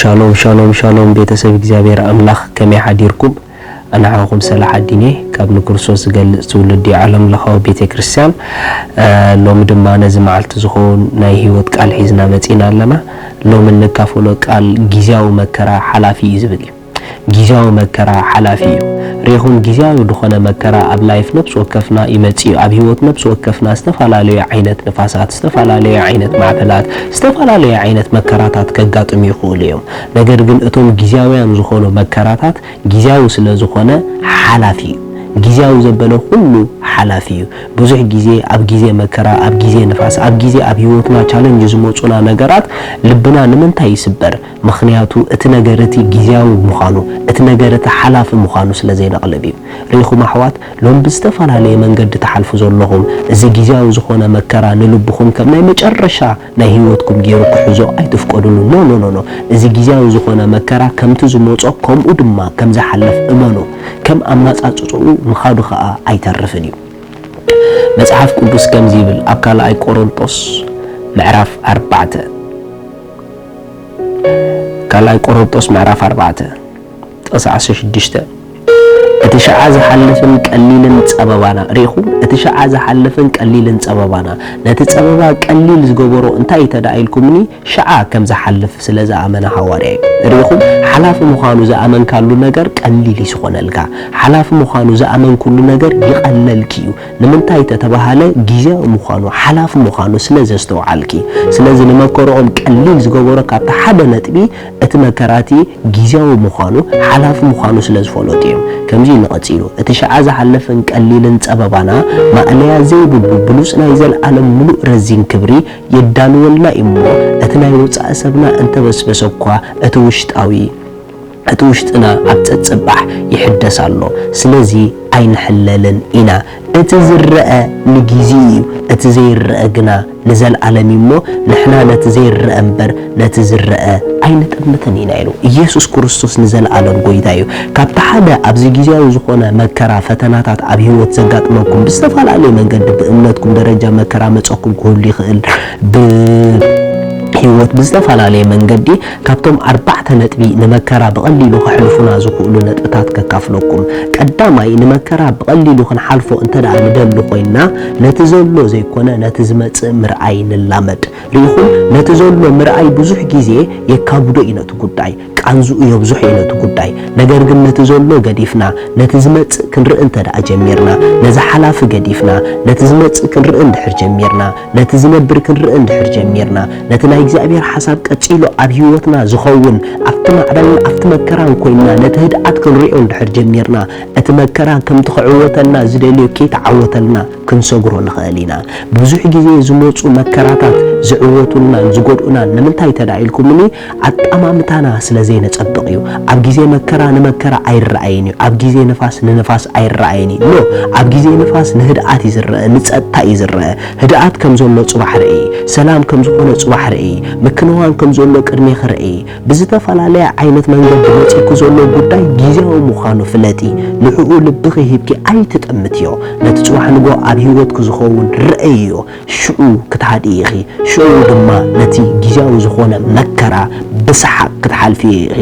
ሻሎም ሻሎም ሻሎም፣ ቤተሰብ እግዚኣብሔር ኣምላኽ፣ ከመይ ሓዲርኩም? ኣነ ሓውኩም ሰላሓዲን እየ ካብ ንክርስቶስ ዝገልጽ ትውልዲ ዓለም ለኻዊ ቤተ ክርስቲያን። ሎሚ ድማ ነዚ መዓልቲ ዝኸውን ናይ ህይወት ቃል ሒዝና መጺና ኣለና። ሎሚ እንካፈሎ ቃል ግዜያዊ መከራ ሓላፊ እዩ ዝብል እዩ። ግዜያዊ መከራ ሓላፊ እዩ። ርኢኹም፣ ግዜያዊ ዝኾነ መከራ ኣብ ላይፍ ነፍሲ ወከፍና ይመጽእ እዩ። ኣብ ህይወት ነፍሲ ወከፍና ዝተፈላለዩ ዓይነት ንፋሳት፣ ዝተፈላለዩ ዓይነት ማዕበላት፣ ዝተፈላለዩ ዓይነት መከራታት ከጋጥሙ ይኽእሉ እዮም። ነገር ግን እቶም ግዜያውያን ዝኾኑ መከራታት ግዜያዊ ስለ ዝኾነ ሓላፊ እዩ። ግዜያዊ ዘበለ ኩሉ ሓላፊ እዩ። ብዙሕ ግዜ ኣብ ግዜ መከራ፣ ኣብ ግዜ ንፋስ፣ ኣብ ግዜ ኣብ ህይወትና ቻለንጅ ዝመጹና ነገራት ልብና ንምንታይ ይስበር? ምኽንያቱ እቲ ነገር እቲ ግዜያዊ ምዃኑ፣ እቲ ነገር እቲ ሓላፊ ምዃኑ ስለ ዘይነቕልብ እዩ። ርኢኹም ኣሕዋት፣ ሎም ብዝተፈላለየ መንገዲ ትሓልፉ ዘለኹም፣ እዚ ግዜያዊ ዝኾነ መከራ ንልብኹም ከም ናይ መጨረሻ ናይ ህይወትኩም ገይሩ ክሕዞ ኣይትፍቀዱሉ። ኖ፣ ኖ፣ ኖ፣ ኖ። እዚ ግዜያዊ ዝኾነ መከራ ከምቲ ዝመጾ ከምኡ ድማ ከም ዝሓልፍ እመኑ። ከም ኣመጻጽጽኡ ምኻዱ ኸኣ ኣይተርፍን እዩ። መጽሓፍ ቅዱስ ከምዚ ይብል ኣብ ካልኣይ ቆሮንጦስ ምዕራፍ ኣርባዕተ፣ ካልኣይ ቆሮንጦስ ምዕራፍ ኣርባዕተ ጥቕሲ ዓሰርተ ሽዱሽተ፣ "እቲ ሸዓ ዝሓልፍን ቀሊልን ጸበባና"፣ ርኢኹም? "እቲ ሸዓ ዝሓልፍን ቀሊልን ጸበባና"፣ ነቲ ጸበባ ቀሊል ዝገበሮ እንታይ እዩ ተዳ ኢልኩምኒ? ሸዓ ከም ዝሓልፍ ስለ ዝኣመነ ሃዋርያ እዩ። ርኢኹም? ሓላፊ ምዃኑ ዝኣመንካሉ ነገር ቀሊል እዩ ዝኾነልካ። ሓላፊ ምዃኑ ዝኣመንኩሉ ነገር ይቐለልኪ እዩ። ንምንታይ ተተባሃለ፣ ግዜያዊ ምዃኑ፣ ሓላፊ ምዃኑ ስለ ዘስተውዓልኪ። ስለዚ ንመከርኦም ቀሊል ዝገበሮ ካብቲ ሓደ ነጥቢ፣ እቲ መከራቲ ግዜያዊ ምዃኑ፣ ሓላፊ ምዃኑ ስለ ዝፈለጡ እዮም። ከምዚ ኢሉ ቀጺሉ፣ "እቲ ሸዓ ዝሓልፍን ቀሊልን ጸበባና፣ ማእለያ ዘይብሉ ብሉጽ ናይ ዘለኣለም ምሉእ ረዚን ክብሪ የዳልወልና እዩ እሞ፣ እቲ ናይ ወጻኢ ሰብና እንተበስበሰ እኳ፣ እቲ ውሽጣዊ፣ እቲ ውሽጥና ኣብ ጸጽባሕ ይሕደስ ኣሎ። ስለዚ ኣይንሕለልን ኢና። እቲ ዝረአ ንግዜኡ እዩ፣ እቲ ዘይረአ ግና ንዘለኣለም እዩ እሞ፣ ንሕና ነቲ ዘይረአ እምበር ነቲ ዝረአ ኣይንጥምትን ኢና" ኢሉ። ኢየሱስ ክርስቶስ ንዘለኣለም ጐይታ እዩ። ካብቲ ሓደ ኣብዚ ግዜያዊ ዝኾነ መከራ፣ ፈተናታት ኣብ ህይወት ዘጋጥመኩም፣ ብዝተፈላለየ መንገዲ ብእምነትኩም ደረጃ መከራ መጸኩም ክህሉ ይኽእል። ብህይወት ብዝተፈላለየ መንገዲ ካብቶም ኣርባዕተ ነጥቢ ንመከራ ብቐሊሉ ከሕልፉና ዝኽእሉ ነጥብታት ከካፍለኩም። ቀዳማይ፣ ንመከራ ብቐሊሉ ክንሓልፎ እንተ ደኣ ንደሊ ኮይንና፣ ነቲ ዘሎ ዘይኮነ ነቲ ዝመጽእ ምርኣይ ንላመድ። ርኢኹም፣ ነቲ ዘሎ ምርኣይ ብዙሕ ግዜ የካብዶ እዩ ነቲ ጉዳይ፣ ቃንዝኡ የብዝሖ እዩ ነቲ ጉዳይ። ነገር ግን ነቲ ዘሎ ገዲፍና፣ ነቲ ዝመጽእ ክንርኢ እንተ ደኣ ጀሚርና፣ ነዚ ሓላፊ ገዲፍና፣ ነቲ ዝመጽእ ክንርኢ እንድሕር ጀሚርና፣ ነቲ ዝነብር ክንርኢ እንድሕር ጀሚርና፣ ነቲ ናይ እግዚኣብሔር ሓሳብ ቀጺሉ ኣብ ህይወትና ዝኸውን፣ ኣብቲ ማዕበልን ኣብቲ መከራን ኮይንና ነቲ ህድኣት ክንሪኦ እንድሕር ጀሚርና፣ እቲ መከራ ከምቲ ክዕወተልና ዝደልዮ ከይተዓወተልና ክንሰግሮ ንኽእል ኢና። ብዙሕ ግዜ ዝመጹ መከራታት ዝዕወቱልናን ዝጎድኡናን ንምንታይ ተዳ ኢልኩምኒ? ኣጠማምታና ስለ ዘይነጸብቕ እዩ። ኣብ ግዜ መከራ ንመከራ ኣይረኣይን እዩ። ኣብ ግዜ ንፋስ ንንፋስ ኣይረኣይን እዩ። ኖ፣ ኣብ ግዜ ንፋስ ንህድኣት እዩ ዝረአ፣ ንጸጥታ እዩ ዝረአ። ህድኣት ከም ዘሎ ጽባሕ ርእይ፣ ሰላም ከም ዝኾነ ጽባሕ ርእይ፣ ምክንዋን ከም ዘሎ ቅድሜኺ ርእይ። ብዝተፈላለየ ዓይነት መንገዲ መጺእኩ ዘሎ ጉዳይ ግዜያዊ ምዃኑ ፍለጢ። ንዕኡ ልብኺ ሂብኪ ኣይትጠምትዮ። ነቲ ጽባሕ ንግሆ ኣብ ህይወትኪ ዝኸውን ርእይዮ። ሽዑ ክትሃድኢ ኢኺ። ሽዑ ድማ ነቲ ግዜያዊ ዝኾነ መከራ ብሰሓቕ ክትሓልፍዮ ኢኺ።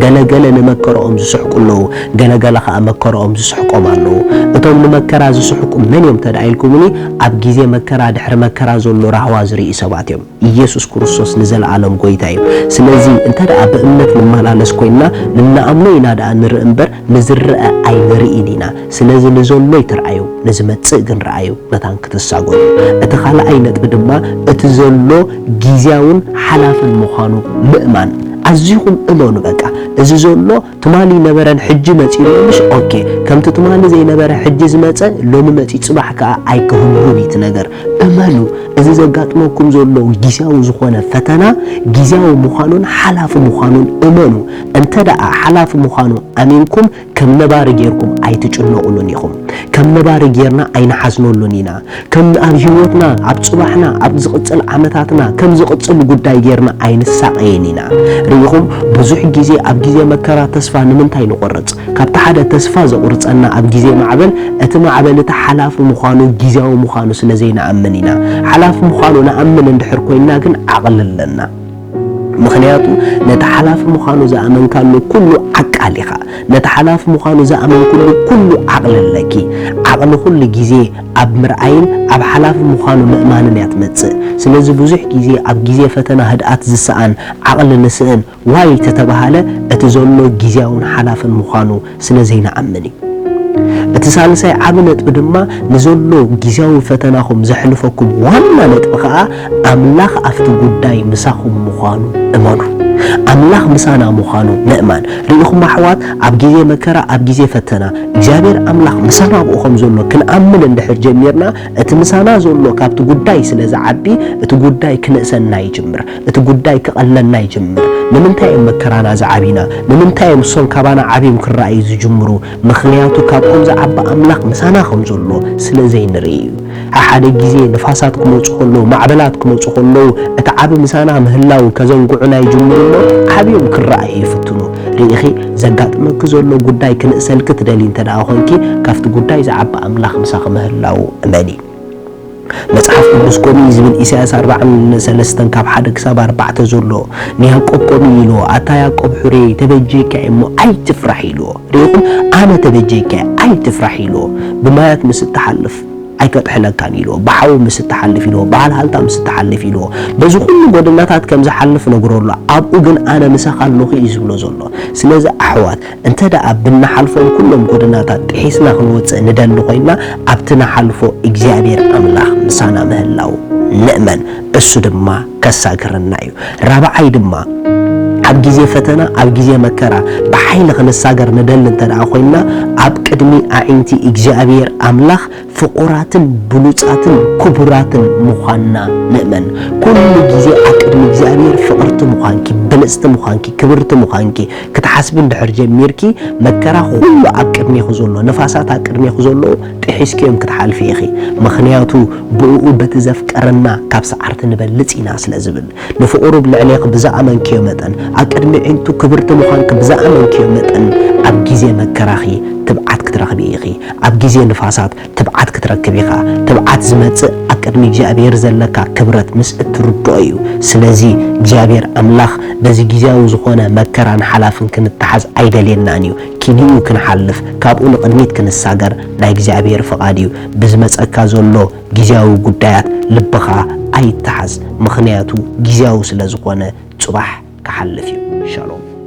ገለ ገለ ንመከርኦም ዝስሕቁ ኣለዉ፣ ገለ ገለ ኸኣ መከርኦም ዝስሕቆም ኣለዉ። እቶም ንመከራ ዝስሕቁ መን እዮም ተዳ ኢልኩምኒ? ኣብ ግዜ መከራ፣ ድሕሪ መከራ ዘሎ ራህዋ ዝርእዩ ሰባት እዮም። ኢየሱስ ክርስቶስ ንዘለኣለም ጐይታ እዩ። ስለዚ እንተ ደኣ ብእምነት ንመላለስ ኮይንና፣ ንነኣምኖ ኢና ደኣ ንርኢ እምበር፣ ንዝረአ ኣይንርኢን ኢና። ስለዚ ንዘሎ ኣይትርኣዩ፣ ንዝመጽእ ግን ረኣዩ፣ መታን ክትሳገዱ። እቲ ካልኣይ ነጥቢ ድማ፣ እቲ ዘሎ ግዜያውን ሓላፍን ምዃኑ ምእማን። ኣዚኹም እመኑ በቃ። እዚ ዘሎ ትማሊ ነበረን ሕጂ መጺኡ ምሽ? ኦኬ። ከምቲ ትማሊ ዘይነበረ ሕጂ ዝመጸ፣ ሎሚ መጺኡ ጽባሕ ከኣ ኣይክህሉን እዩ እቲ ነገር። እመኑ። እዚ ዘጋጥመኩም ዘሎ ግዜያዊ ዝኾነ ፈተና፣ ግዜያዊ ምዃኑን ሓላፊ ምዃኑን እመኑ። እንተ ደኣ ሓላፊ ምዃኑ ኣሚንኩም፣ ከም ነባሪ ጌርኩም ኣይትጭነቑሉን ኢኹም። ከም ነባሪ ጌርና ኣይንሓዝነሉን ኢና። ከም ኣብ ህይወትና፣ ኣብ ጽባሕና፣ ኣብ ዝቕጽል ዓመታትና፣ ከም ዝቕጽል ጉዳይ ጌርና ኣይንሳቐይን ኢና። ርኢኹም፣ ብዙሕ ግዜ ኣብ ግዜ መከራ ተስፋ ንምንታይ ንቖርጽ? ካብቲ ሓደ ተስፋ ዘቑርጸና ኣብ ግዜ ማዕበል፣ እቲ ማዕበል እቲ ሓላፊ ምዃኑ፣ ግዜያዊ ምዃኑ ስለ ዘይንኣምን ኢና። ሓላፊ ምዃኑ ንኣምን እንድሕር ኮይንና ግን ዓቕሊ ኣለና። ምኽንያቱ ነቲ ሓላፊ ምዃኑ ዝኣመንካሉ ኩሉ ዓቃል ኢኻ። ነቲ ሓላፊ ምዃኑ ዝኣመንኩሉ ኩሉ ዓቕሊ ኣለኪ። ዓቕሊ ኩሉ ግዜ ኣብ ምርኣይን ኣብ ሓላፊ ምዃኑ ምእማንን እያ ትመጽእ። ስለዚ ብዙሕ ግዜ ኣብ ግዜ ፈተና ህድኣት ዝሰኣን፣ ዓቕሊ ንስእን፣ ዋይ ተተባሃለ እቲ ዘሎ ግዝያውን ሓላፍን ምዃኑ ስለ ዘይንኣምን እዩ። እቲ ሳልሳይ ዓቢ ነጥቢ ድማ ንዘሎ ግዝያዊ ፈተናኹም ዘሕልፈኩም ዋና ነጥቢ ኸኣ ኣምላኽ ኣብቲ ጉዳይ ምሳኹም ምዃኑ እመኑ። ኣምላኽ ምሳና ምዃኑ ምእማን። ርኢኹም ኣሕዋት፣ ኣብ ግዜ መከራ፣ ኣብ ግዜ ፈተና እግዚኣብሔር ኣምላኽ ምሳና ኣብኡ ከም ዘሎ ክንኣምን እንድሕር ጀሚርና፣ እቲ ምሳና ዘሎ ካብቲ ጉዳይ ስለ ዝዓቢ፣ እቲ ጉዳይ ክንእሰና ይጅምር። እቲ ጉዳይ ክቐለልና ይጅምር። ንምንታይ እዮም መከራና ዝዓብዩና? ንምንታይ እዮም እሶም ካባና ዓብዮም ክረኣዩ ዝጅምሩ? ምኽንያቱ ካብኦም ዝዓቢ ኣምላኽ ምሳና ከም ዘሎ ስለ ዘይንርኢ እዩ። ሓደ ግዜ ንፋሳት ክመጹ ከለዉ፣ ማዕበላት ክመጹ ከለዉ፣ እቲ ዓቢ ምሳና ምህላው ከዘንግዑና ይጅምሩ እሞ ዓብዮም ክረኣዩ ይፍትኑ። ርኢኺ፣ ዘጋጥመኪ ዘሎ ጉዳይ ክንእሰልኪ ትደልዪ እንተ ደኣ ኾንኪ፣ ካብቲ ጉዳይ ዝዓቢ ኣምላኽ ምሳኺ ምህላው እመኒ። መጽሓፍ ቅዱስ ከምኡ እዩ ዝብል። ኢሳያስ ኣርብዓን ሰለስተን ካብ ሓደ ክሳብ ኣርባዕተ ዘሎ ንያዕቆብ ከምኡ ኢልዎ፣ ኣታ ያዕቆብ ሕሩየይ ተበጀይካ እየ እሞ ኣይትፍራሕ ኢልዎ። ርኢኹም፣ ኣነ ተበጀይካ እየ ኣይትፍራሕ ኢልዎ። ብማያት ምስ እትሓልፍ ኣይከጥሕለካን ኢልዎ። ብሓዊ ምስ እትሓልፍ ኢልዎ። ብሃልሃልታ ምስ እትሓልፍ ኢልዎ። በዚ ኩሉ ጎደናታት ከም ዝሓልፍ ነግሮ ኣሎ። ኣብኡ ግን ኣነ ምሳኻ ኣለኹ እዩ ዝብሎ ዘሎ። ስለዚ ኣሕዋት፣ እንተ ደኣ ብንሓልፎም ኩሎም ጎደናታት ጥሒስና ክንወጽእ ንደሊ ኮይና፣ ኣብቲ ንሓልፎ እግዚኣብሔር ኣምላኽ ምሳና ምህላው ንእመን፣ እሱ ድማ ከሳግረና እዩ። ራብዓይ ድማ፣ ኣብ ግዜ ፈተና፣ ኣብ ግዜ መከራ ብሓይሊ ክንሳገር ንደሊ እንተ ደኣ ኮይና፣ ኣብ ቅድሚ ኣዒንቲ እግዚኣብሔር ኣምላኽ ፍቑራትን ብሉጻትን ክቡራትን ምዃንና ንእመን። ኩሉ ግዜ ኣብ ቅድሚ እግዚኣብሔር ፍቕርቲ ምዃንኪ፣ ብልጽቲ ምዃንኪ፣ ክብርቲ ምዃንኪ ክትሓስቢ እንድሕር ጀሚርኪ፣ መከራ ኩሉ ኣብ ቅድሜኺ ዘሎ፣ ንፋሳት ኣብ ቅድሜኺ ዘለዉ ጥሒስኪ እዮም ክትሓልፊ ኢኺ። ምኽንያቱ ብእኡ በቲ ዘፍቀረና ካብ ሰዓርቲ ንበልጽ ኢና ስለ ዝብል። ንፍቕሩ ብልዕሌኺ ብዝኣመንክዮ መጠን፣ ኣብ ቅድሚ ኣዒንቱ ክብርቲ ምዃንኪ ብዝኣመንክዮ መጠን፣ ኣብ ግዜ መከራኺ ትብዓት ክትረኽቢ ኢኺ። ኣብ ግዜ ንፋሳት ትብዓት ክትረክብ ኢኻ። ትብዓት ዝመጽእ ኣብ ቅድሚ እግዚኣብሔር ዘለካ ክብረት ምስ እትርድኦ እዩ። ስለዚ እግዚኣብሔር ኣምላኽ በዚ ግዜያዊ ዝኾነ መከራን ሓላፍን ክንተሓዝ ኣይደልየናን እዩ። ኪንኡ ክንሓልፍ፣ ካብኡ ንቕድሚት ክንሳገር ናይ እግዚኣብሔር ፍቓድ እዩ። ብዝመጸካ ዘሎ ግዜያዊ ጉዳያት ልብኻ ኣይተሓዝ፣ ምኽንያቱ ግዜያዊ ስለ ዝኾነ ጽባሕ ክሓልፍ እዩ። ሻሎም።